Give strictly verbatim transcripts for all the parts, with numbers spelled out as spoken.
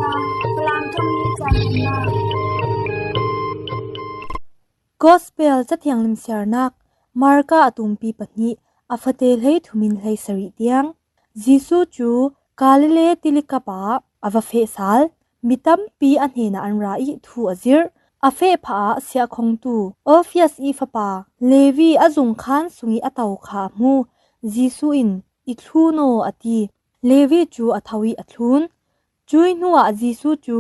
Falam thum ni chan na. Gospel Cathiang limsiarnak Marka a tumpi pahnih a fate hlei thumin hlei sarih tiang. Jesu cu Galilee tilikap ah a va feh sal. Mi tampi a hnenah an ra ih thu a zirh. A feh phah ah siahkhongtu Alfias ih fapa Levi a zungkhan sungih a to kha a hmu. Jesu in, "I thlun aw," a ti. Levi cu a tho ih a thlun. Cuih hnuah Jesu cu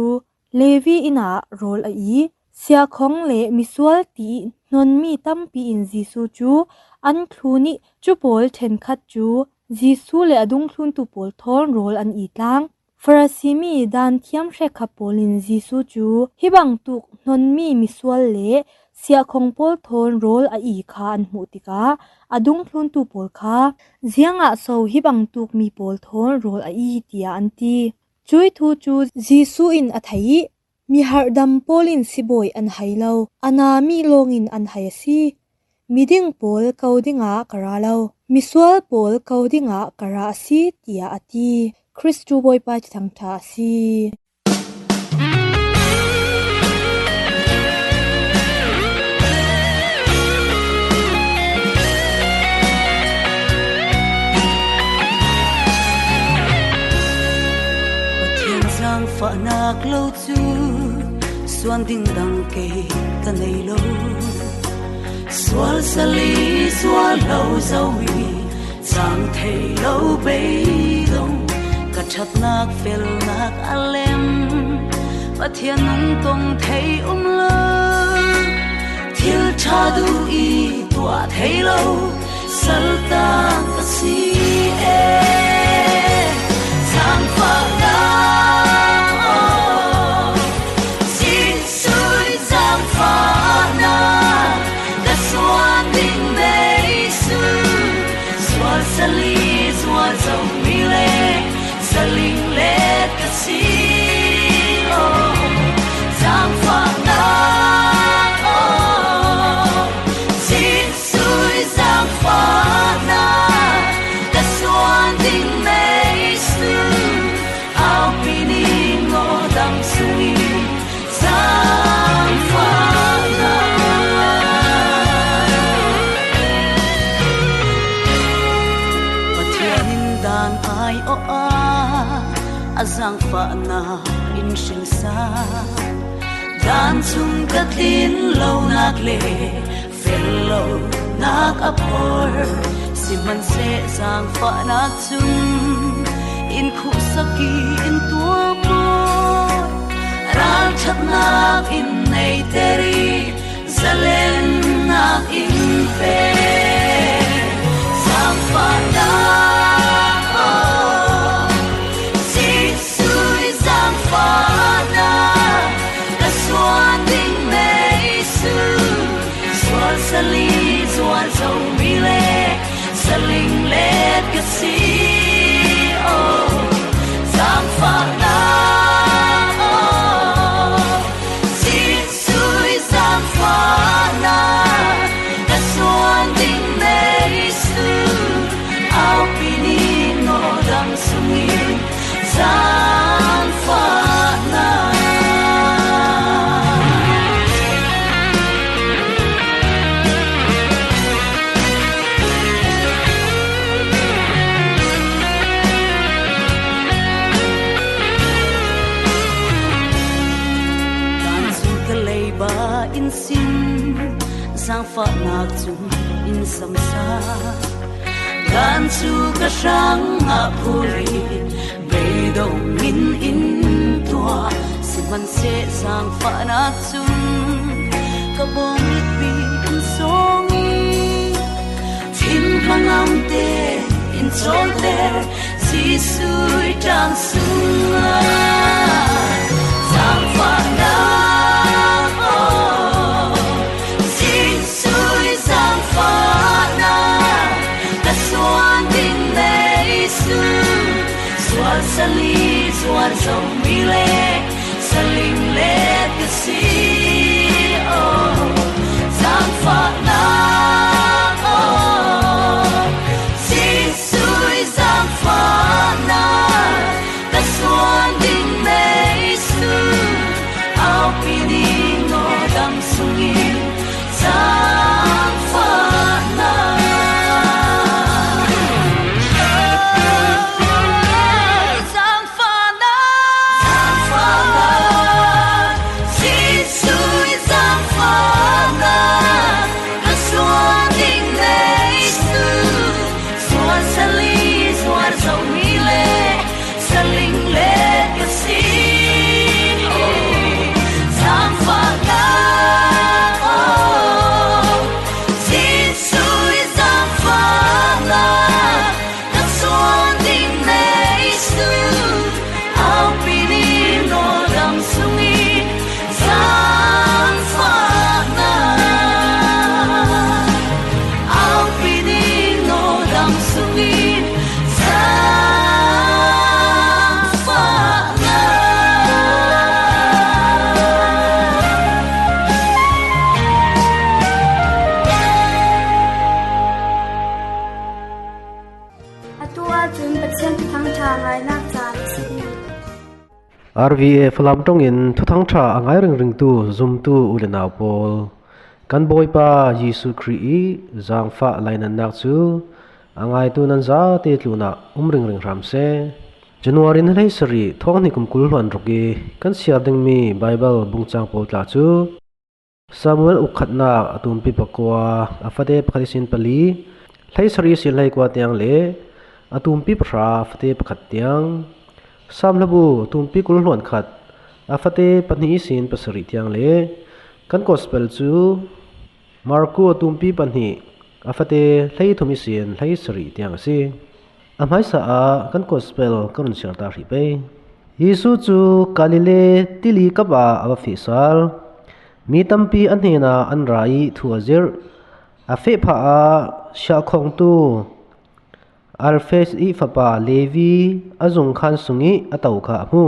Levi inn ah rawl a i. Siahkhong le misual ti ih hnonmi tampi in Jesu cu an thlun ih cu pawl ṭhenkhat cu Jesu le a dungthluntu pawl thawn rawl an i tlang. Farasi mi daan thiam hrekkhat pawl in Jesu cu hi bangtuk hnonmi misual le siahkhong pawl thawn rawl a i kha an hmuh tikah a dungthluntu pawl kha, "Ziangah so hi bangtuk mi pawl thawn rawl a i?" tiah an ti. Cuih thu cu Jesu in a thei ih, "Mi harhdam pawl in sibawi an hai lo, a na mi lawngin an hai a si. Miding pawl ko dingah ka ra lo, misual pawl ko dingah ka ra a si," tiah a ti. Kristu Bawipa ih Thuthang ṭha a si. Pathian zaangfahnak lo cu suan ding dang kei ka nei lo. Sual sali zual lo zomi cang thei lo beidong, ka ṭhatnak felnak a lem. Pathian nung tong thei um lo, thil ṭha duh i tuah thei lo, saltang ka si e. Zaangfahnak aw, Jesuh ih zaangfahnak ka suan ding nei su. Sual sali zual zomi le zaling let ka si aw. Zaangfahnak aw, Jesuh ih zaangfahnak ka suan ding nei su. Aupi ning aw dang sungih zaangfahnak. Pathian in daan ai awh ah a zaangfahnak in hringsa. Daan chung ka tlin lonak le fel lonak a phor. Sihmanhsehlaw zaangfahnak cun in khuhsak i in tuam aw. Ralṭhatnak in neiter i zalennak in pe. Zaangfahnak aw, Jesuh ih zaangfahnak ka suan ding nei su. Sual sali zual zomi le zaling let ka si aw. Zaangfahnak aw, Jesuh ih zaangfahnak ka suan ding nei su. Aupi ning aw dang sungih zaangfahnak. Daan cu ka leiba in sim, zaangfahnak cun in samsa. Daan cu ka hrangah phur i beidong in in tuah. Sihmanhsehlaw zaangfahnak cun ka bawngit bik in sawng i thinhmangam te in cawlter. Jesuh ih ṭaang sungah zaangfahnak aw, Jesuh ih zaangfahnak ka suan ding nei su. Sual sali zual zomi le zaling let ka si aw. Zaangfahnak aw, Jesuh ih zaangfahnak ka suan ding me R V A Falam ṭawngin thuthang ṭha a ngai ringringtu zumtu u le nau pawl, kan Bawipa Jesuh Khrih i zangfah lainatnak cu a ngaitu nan zate tlunah um ringring hram seh. January ni hleisarih, thawng hnih kum kul hluan ruk i kan siar dingmi Baibal bungcang pawl tla cu Samuel ukhatnak a tumpi pakua, a fate pakhat ihsin pali, hleisarih ihsin hleikua tiang le a tumpi pahra, a fate pakhat tiang, Saam hlabu a tumpi kul hluan khat, a fate pahnih ihsin pasarih tiang le kan Gospel cu Marku a tumpi pahnih, a fate hleithum ihsin hleisarih tiang a si. A hmaisa ah kan Gospel ka run siar ta hrih pei. Jesuh cu Galilee tili kap ah a va feh sal. Mi tampi a hnenah an ra i thu a zirh. A feh phah ah siahkhongtu Alfeus i fapa Levi a zungkhan sung i a to kha a hmu.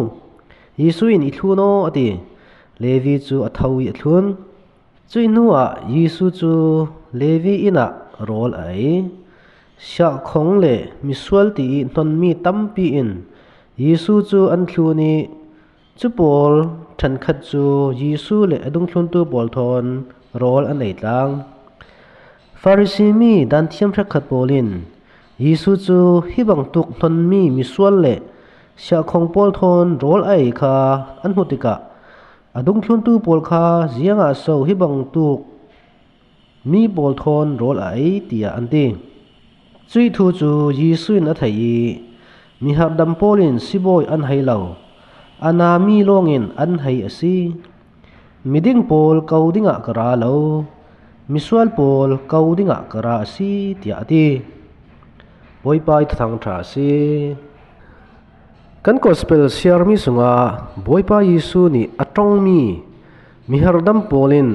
Jesuh in, "I thlun aw," a ti. Levi cu a tho i a thlun. Cuih hnuah Jesuh cu Levi inn ah rawl a ei. Siahkhong le misual ti i hnonmi tampi in Jesuh cu an thlun i, cu pawl ṭhenkhat cu Jesuh le a dungthluntu pawl thawn rawl an ei tlang. Farasi mi danthiam hrekkhat pawl in Jesuh cu hi bangtuk hnonmi misual le siahkhong pawl thawn rawl a ei kha an hmuh tikah, a dungthluntu pawl kha, "Ziangah so hi bangtuk mi pawl thawn rawl a ei?" tiah an ti. Cuih thu cu Jesuh in a theih i, "Mi hardam pawl in sibawi an hei lo, a na mi lawngin an hei a si. Miding pawl ko dingah ka ra lo, misual pawl ko dingah ka ra a si," tiah a ti. Bawipa i thuthang ṭha a si. Kan Gospel siarmi sungah Bawipa Jesuh nih a ṭongmi mi hardam pawl in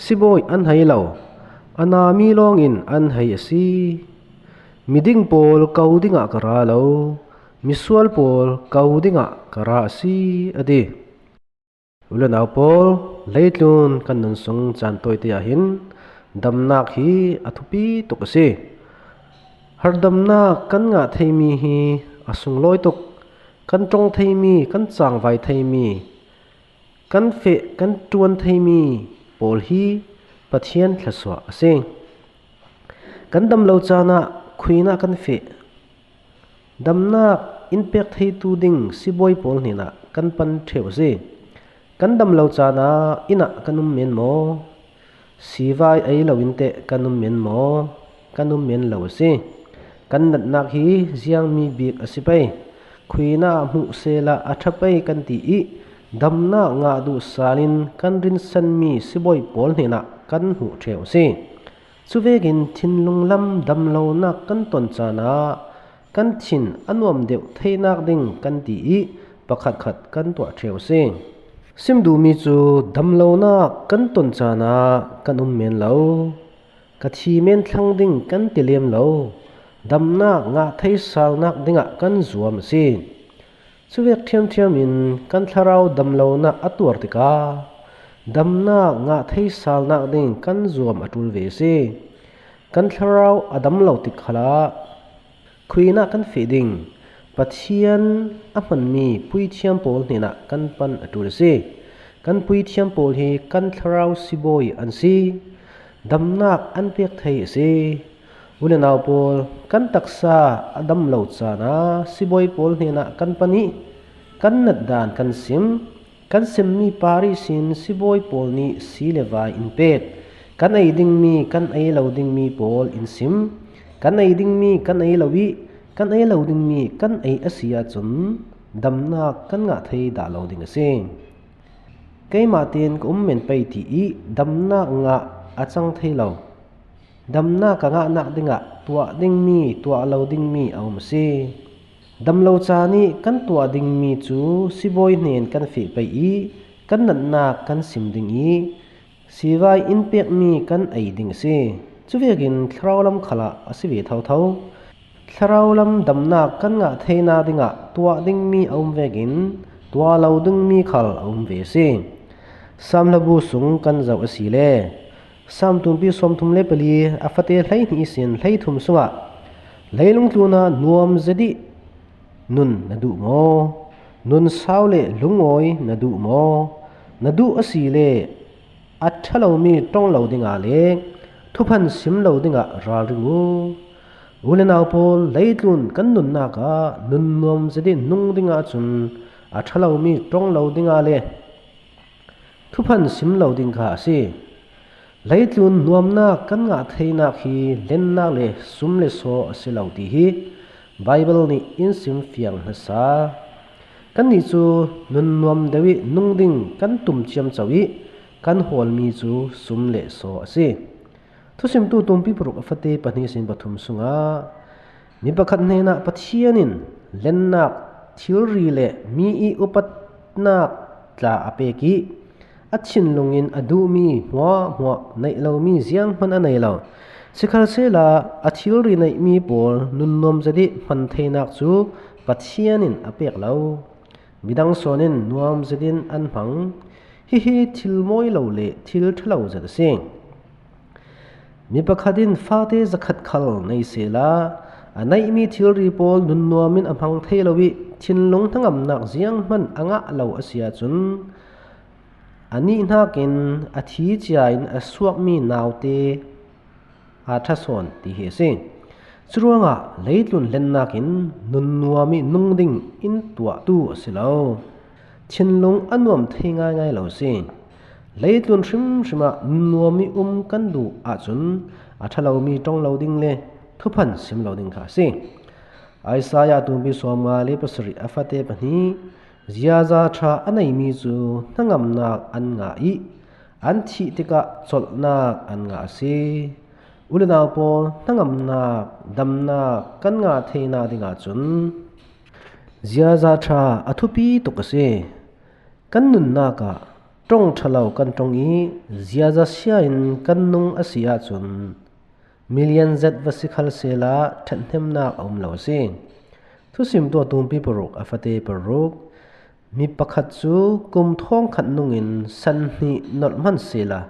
sibawi an hei lo, a na mi lawngin an hei a si. "Miding pawl ko dingah ka ra lo, misual pawl ko dingah ka ra a si," a ti. U le nau pawl, leitlun kan nun sung caan tawite ah hin damnak hi a thupi tuk a si. Hardamnak kan ngah theimi hi a sunglawi tuk. Kan ṭong theimi, kan cangvai theimi, kan feh, kan ṭuan theimi pawl hi Pathian thlasuah a si. Kan dam lo caan ah khuinak kan feh. Damnak in pek theitu ding sibawi pawl hnenah kan pan ṭheu a si. Kan dam lo caan ah inn ah kan um men maw? Sivai ei lo in teh kan um men maw? Kan um men lo a si. Kan natnak hi ziangmi bik a si pei. Khuinak ah hmuh sehla a ṭha pei kan ti i, damnak ngah duh sal in kan rinsanmi sibawi pawl hnenah kan hmuh ṭheu a si. Cuvekin thinlung lam damlonak kan ton caan ah kan thin a nuam deuh theinak ding kan ti i, pakhatkhat kan tuah ṭheu a si. Sim duhmi cu damlonak kan ton caan ah kan um men lo, ka thi men thlang ding kan ti lem lo, damnak ngah thei salnak dingah kan zuam a si. Cuvek ṭhiamṭhiam in kan thlarau damlonak a tuar tikah damnak ngah thei salnak ding kan zuam a ṭul ve a si. Kan thlarau a dam lo tik khalah khuinak kan feh ding Pathian a hmanmi puithiam pawl hnenah kan pan a ṭul a si. Kan puithiam pawl hi kan thlarau sibawi an si. Damnak an pek thei a si. U le nau pawl, kan taksa a dam lo caan ah sibawi pawl hnenah kan pan i, kan nat dan kan sim. Kan simmi par ihsin sibawi pawl nih si le vai in pek. Kan ei dingmi, kan ei lo dingmi pawl in sim. Kan ei dingmi kan ei lo i, kan ei lo dingmi kan ei a si ahcun damnak kan ngah thei dah lo ding a si. Keimah tein ka um men pei ti i damnak ngah a cang thei lo. Damnak ka ngahnak dingah tuah dingmi, tuah lo dingmi a um a si. Dam lo caan i kan tuah dingmi cu sibawi hnen kan feh pei i kan natnak kan sim ding i sivai in pekmi kan ei ding a si. Cuvekin thlarau lam khalah a si ve thotho. Thlarau lam damnak kan ngah theinak dingah tuah dingmi a um vekin tuah lo dingmi khal a um ve a si. Saam hlabu sung kan zoh a si le Saam tumpi sawmthum le pali, a fate hleihnih ihsin hleithum sungah, "Leilung tlunah nuam zet i nun na duh maw? Nunsau le lungawi na duh maw? Na duh a si le a ṭha lomi ṭong lo dinga le thuphan sim lo dinga ralring u. U le nau pawl, leitlun kan nunnak ah nun nuam zetin nung dingah cun a ṭha lomi ṭong lo dinga le thuphan sim lo ding kha a si. Leitlun nuamnak kan ngah theinak hi lennak le sum le saw a si lo ti hi Baibal nih in simfiang hmasa. Kannih cu nun nuam deuh ih nung ding kan tum ciamco ih kan hawlmi cu sum le saw a si. Thusimtu tumpi paruk a fate pahnih sin pathum sungah mi pakhat hnenah Pathian in lennak thilri le mi ih upatnak tla a pek ih a thinlung in a duhmi hmuahhmuah neih lomi zianghman a nei lo. Sikhalsehla a thilri neihmi pawl nun nuam zet ih hman theinak cu Pathian in a pek lo. Midang sawn in nuam zetin an hmang. Hihi thil mawi lo le thil ṭha lo zet a si. Mi pakhat in fate zakhat khal nei sehla, a neihmi thilri pawl nun nuam in a hmang thei lo ih thinlung hnangamnak zianghman a ngah lo a si ahcun, a nih hnakin a thi cia in a suakmi naute aa ṭha sawn ti hi a si. Curuangah leitlun lennak in nun nuam ih nung ding in tuahtu a si lo. Thinlung a nuam thei ngaingai lo a si. Leitlun hrimhrim ah nun nuam ih um kan duh ahcun a ṭha lomi ṭong lo ding le thuphan sim lo ding kha a si. Isaiah tumpi sawmnga le pasarih a fate pahnih, ziaza ṭha a neimi cu hnangamnak an ngah ih an thih tikah colhnak an ngah a si. U le nau pawl, hnangamnak, damnak kan ngah theinak dingah cun ziaza ṭha a thupi tuk a si. Kan nunnak ah ṭong ṭha lo kan ṭong ih ziaza sia in kan nung a si ahcun, milian zet va si khalsehla ṭhathnemnak a um lo a si. Thusimtu a tumpi paruk a fate paruk, mi pakhat cu kum thawngkhat nungin san hnih nolh hman sehla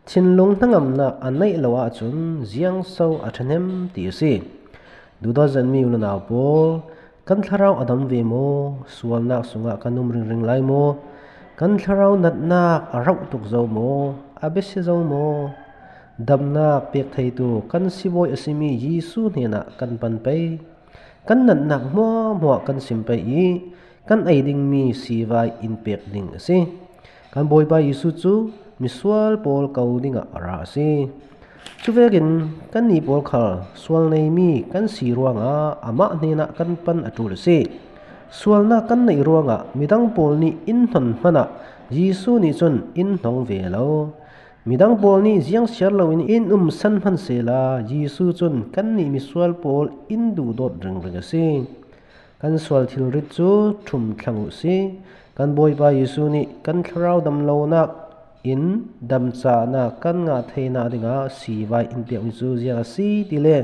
thinlung hnangamnak a neih lo ahcun ziangso a ṭhahnem ti a si. Duhdawt zetmi u le nau pawl, kan thlarau a dam ve maw? Sualnak sungah kan um ringring lai maw? Kan thlarau natnak a rauh tuk zo maw? A biasia zo maw? Damnak pek theitu kan sibawi a simi Jesuh hnenah kan pan pei. Kan natnak hmuahhmuah kan sim pei ih kan ei dingmi sivai in pek ding a si. Kan Bawipa Jesuh cu misual pawl ko dingah a ra a si. Cuvekin kannih pawl khal sual neimi kan si ruangah amah hnenah kan pan a ṭul a si. Sualnak kan neih ruangah midang pawl nih in hnon hmanah Jesuh nih cun in hnong ve lo. Midang pawl nih ziangsiar loin in um san hman sehla Jesuh cun kannih misual pawl in duhdawt ringring a si. Kan sual thilrit cu ṭhum thlang uh si. Kan Bawipa Jesuh nih kan thlarau damlonak in damcahnak kan ngah theinak dingah sivai in piakmi cu ziang a si ti le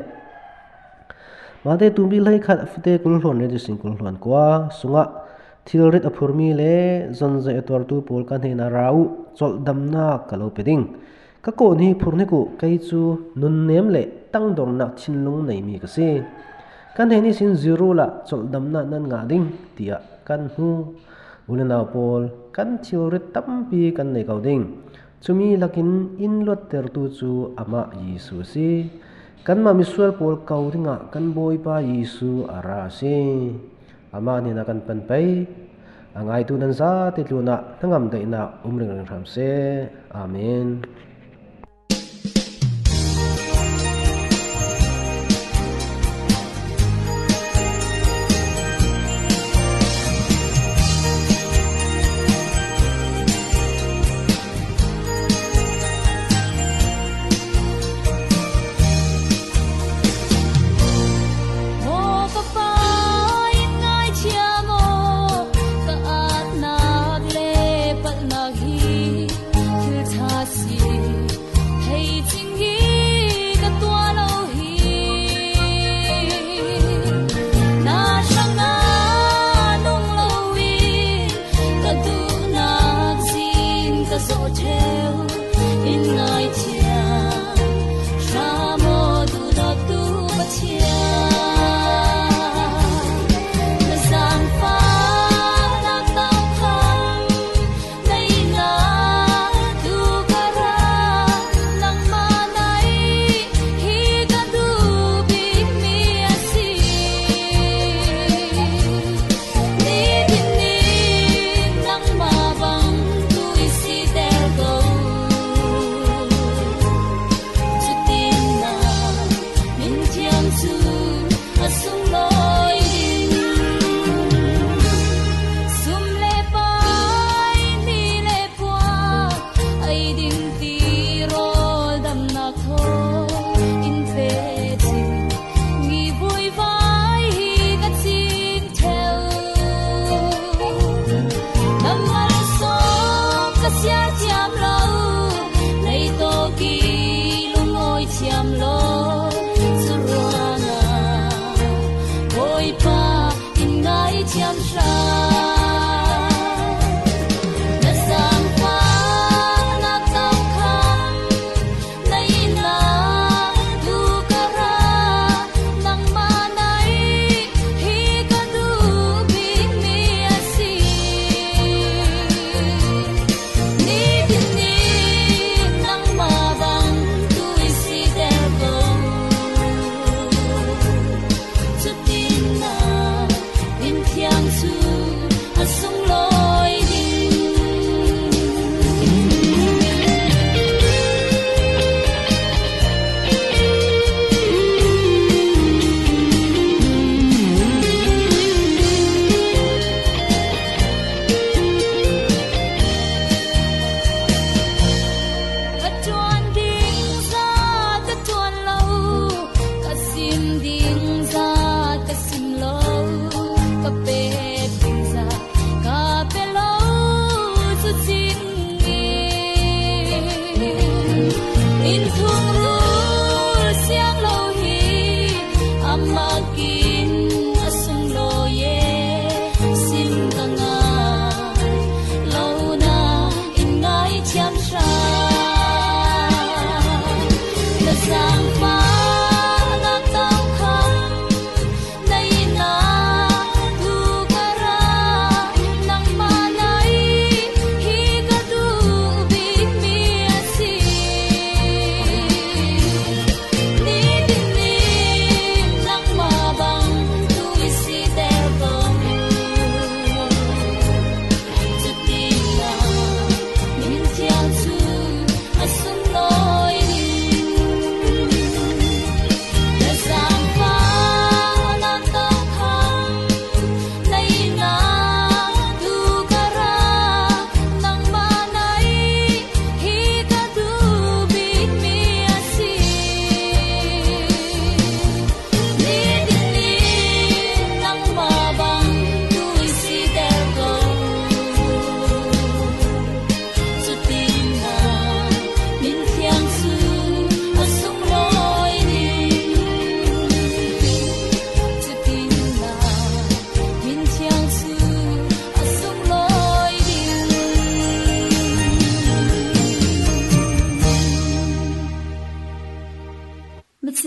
Mate tumpi hleikhat a fate kul hluan riat ihsin kul hluan kua sungah thilrit a phurmi le zonzai a tuartu pawl ka hnenah ra uh, colhdamnak ka lo pe ding. Ka kawn hi phurhnik uh, kei cu nunnem le tangdornak thinlung neimi ka si. Ka hnen ihsin zir uhla colhdamnak nan ngah ding, tiah kan hmu. U le nau pawl, kan thilrit tampi kan nei ko ding. Cumi lakin in luattertu cu amah Jesuh a si. Kanmah misual pawl ko dingah kan Bawipa Jesuh a ra a si. Amah hnenah kan pan pei. A ngaitu nan zate tlunah hnangam daihnak um ringring hram seh. Amen. Maw ka Pa, in ngaithiam aw, ka atnak le palhnak hi thil ṭha si.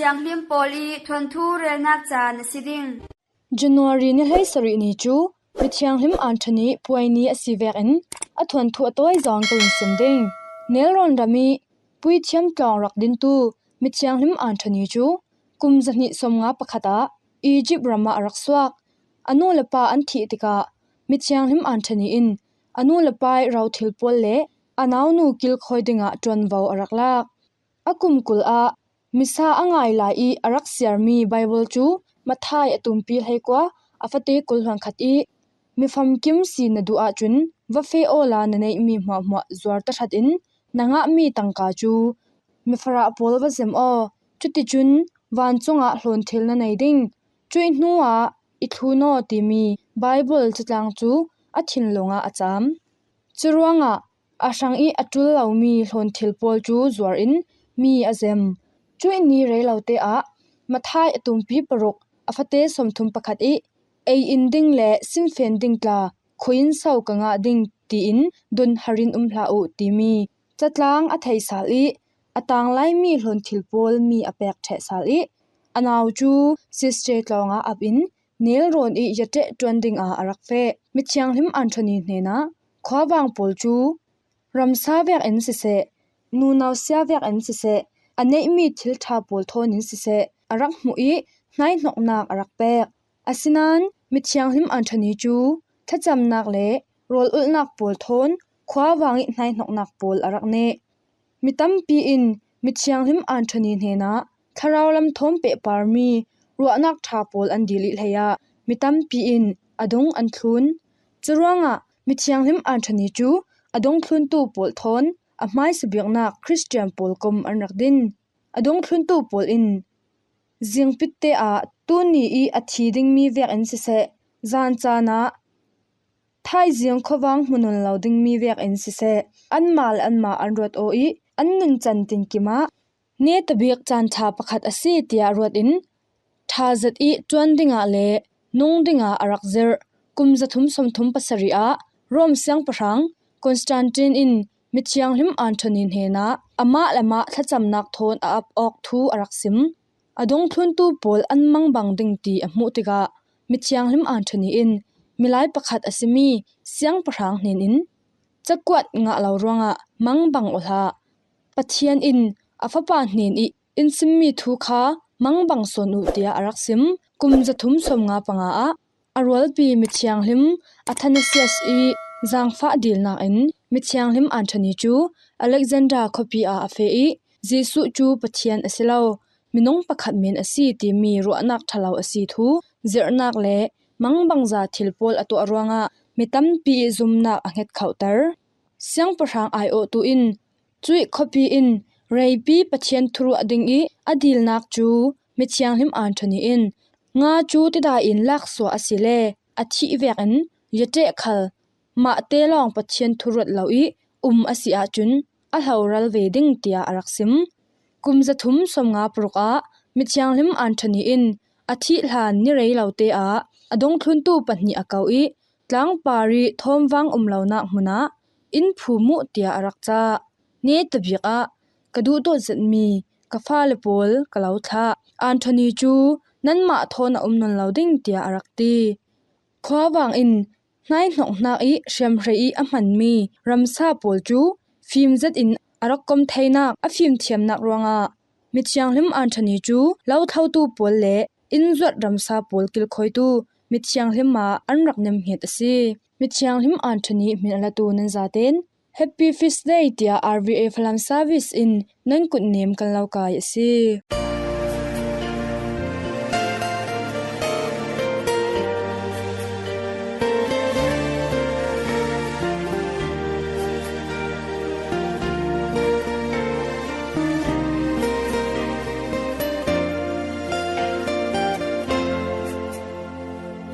Thianghlim pawl i thuanthu relnak caan a si ding. January ni hleisarih ni cu mithianghlim Anthony puai ni a si vekin a thuanthu a tawi zawn ka run sim ding. Nelrawn ram i puithiam tlawng rak dintu mithianghlim Anthony cu kum zahnih sawmnga pakhat ah Egypt ram ah a rak suak. A nu le pa an thih tikah mithianghlim Anthony in a nu le pa i rothil pawl le a naunu kilkhawi dingah ṭuanvo a rak lak. A kum kul ah misa a ngai lai i a rak siarmi Baibal cu Matthai a tumpi hleikua a fate kul hluan khat i mi famkim si na duh ahcun va feh awla na neihmi hmuahhmuah zuar tahratin na ngahmi tangka cu mi farah pawl va zem aw. Cuticun vancung ah hlawnthil na nei ding. Cuih hnuah i thlun aw timi Baibal catlang cu a thinlung ah a cam. Curuangah a hrang i a ṭul lomi hlawnthil pawl cu zuar in mi a zem. Cuih ni rei lote ah Matthai a tumpi paruk a fate sawmthum pakhat i ei in ding le sinfen ding tla khui in so ka ngah ding tiin don har in um hlah uh timi catlang a thei sal i a tang laimi hlawnthil pawl mi a pek ṭheh sal i a nau cu Sister tlawng ah ap in nelrawn i yaṭeh ṭuan dingah a rak feh. Mithianghlim Anthony hnenah khuavang pawl cu ramsa vekin siseh, nunau sia vekin siseh, a neihmi thil ṭha pawl thawn in siseh, a rak hmuh i hnaihnoknak a rak pek. Asinain mithianghlim Anthony cu thlacamnak le rawl ulhnak pawl thawn khuavang i hnaihnoknak pawl a rak neh. Mi tampi in mithianghlim Anthony hnenah thlarau lam thawn pehparmi ruahnak ṭha pawl an dil i hleiah mi tampi in a dong an thlun. Curuangah mithianghlim Anthony cu a dongthluntu pawl thawn a hmaisa biaknak Khristian pawl kom an rak din. A dongthluntu pawl in zingpitte ah tuni i a thi dingmi vekin siseh, zan caan ah thaizing khuavang hmu nawn lo dingmi vekin siseh, anmah le anmah an ruat aw i an nuncan tinkim ah netabik caan ṭha pakhat a si tiah ruat in ṭha zet i ṭuan dingah le nung dingah a rak zirh. Kum zathum sawmthum pasarih ah Rome siangpahrang Constantine in mithianghlim Anthony hnenah amah le amah thlacamnak thawn a ap awk thu a rak sim. A dongthluntu pawl an mangbang ding ti a hmuh tikah mithianghlim Anthony in milai pakhat a simi siangpahrang hnen in cakuat ngah lo ruangah mangbang aw hlah. Pathian in a fapa hnen i in simmi thu kha mangbang sawn uh tiah a rak sim. Kum zathum sawmnga panga ah a rualpi mithianghlim Athanasius i zaangfah dilnak in mithianghlim Anthony cu Alexandria khuapi ah a feh i Jesuh cu Pathian a si lo, minung pakhat men a si timi ruahnak ṭhalo a si thu zirhnak le mangbangza thil pawl a tuah ruangah mi tampi i zumnak a hngetkhohter. Siangpahrang aiawhtu in cuih khuapi in reipi Pathian thuruah ding i a dilnak cu mithianghlim Anthony in nga cu tidai in laksuah a si le a thih vekin yaṭeh khal mahte lawng Pathian thuruat lo i um a si ahcun a hloral ve ding tiah a rak sim. Kum zathum sawmnga paruk ah mithianghlim Anthony in a thih hlan ni rei lote ah a dongthluntu pahnih a ko i tlangpar i thawmvang um lonak hmun ah in phum uh tiah a rak cah. Netabik ah ka duhtuah zetmi ka fale pawl ka lo thlah. Anthony cu nanmah thawn a um nawn lo ding tiah a rak ti. Khuavang in hnaihnoknak i hriamhrei i a hmanmi ramsa pawl cu fim zetin a rak kom theinak a fimthiamnak ruangah mithianghlim Anthony cu lothlotu pawl le in zuat ramsa pawl kilkhawitu mithianghlim ah an rak nemhnget a si. Mithianghlim Anthony hmin a latu nan zaten Happy Feast Day tiah R V A Falam Service in nan kutnem kan lo kai a si.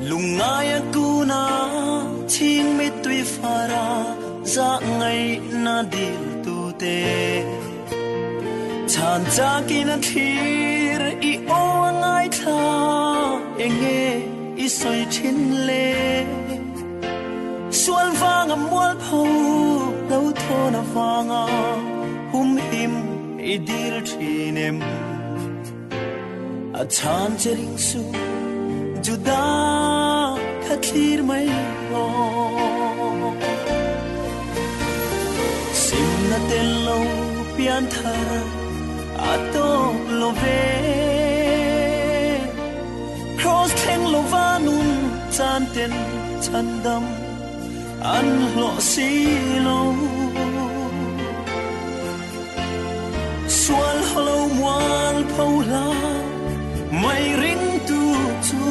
Lungngai a kun a thing mittui far a zak ngaihna diltute, chan cak in a thlir i aw a ngaithla, enge i soi ṭhin le? Sual vang a mualpho lo thawn a vang a humhim i dil ṭhin em? A chan che ring su Judah kha thlir mai lo. Simna tel lo pianthar a tawk lo ve. Cross thleng lo va nun chan ten chandam an hlawh si lo. Sual holo mual pho hla mai ringtu chu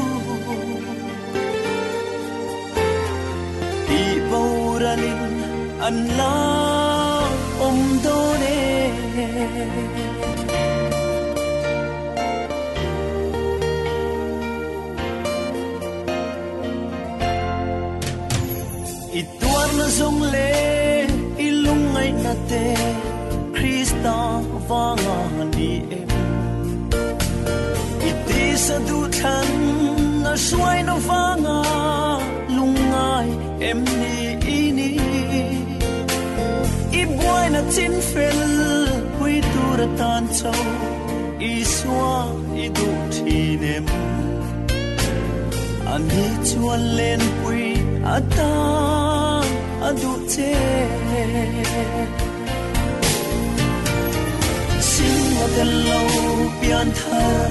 ti boralin an la om dawn e. I tuarna zong le i lungngaihna te Krista vanga ni em? I tisa duhthlan na suaina vanga lungngai em ni i ni? I buaina chinfel hui tura tan cho i suak i duh thin em? Ani chuan lenpui a tan a duh che. Sin a tel lo pianthar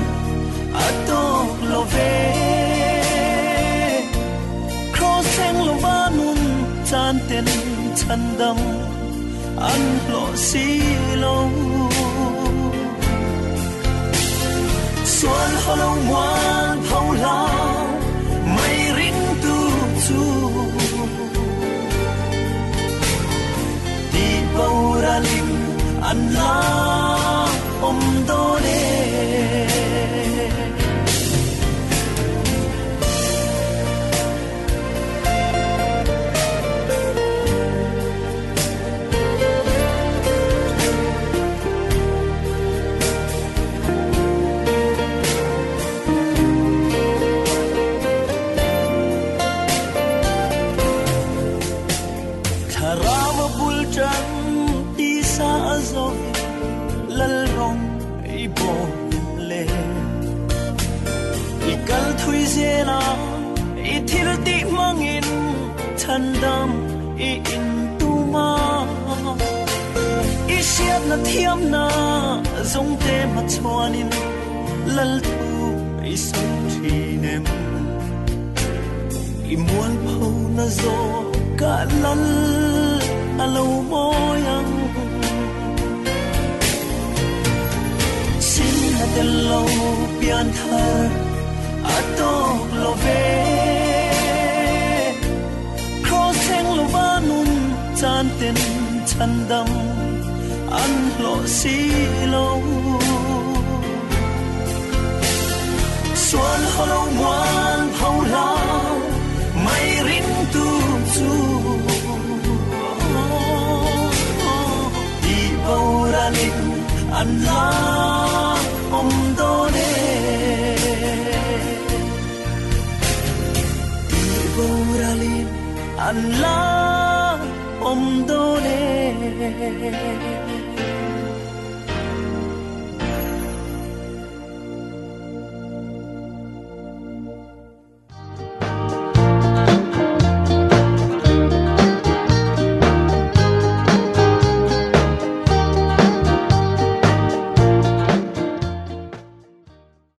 a tawk lo ve. Cross thleng lo va nun chan ten chandam an hlawh si lo. Sual holo mual pho hla mai ringtu chu ti boralin an la om dawn e. Thlarau a bul tan tisa a zawin Lalrawng i bawm le i kal thui zela i thil tih hmangin chandam i in tuma i siatna thiamna zongte hmachhuanin Lal thu i sawn thin em? I mualphona zawk a Lal a lo mawi ang. Sin a tel lo pianthar a tawk lo ve. Cross thleng lo va nun chan ten chandam an hlawh si lo. Sual holo mual pho hla mai ringtu chu ti boralin an la om dawn e. Ti boralin an la om dawn e.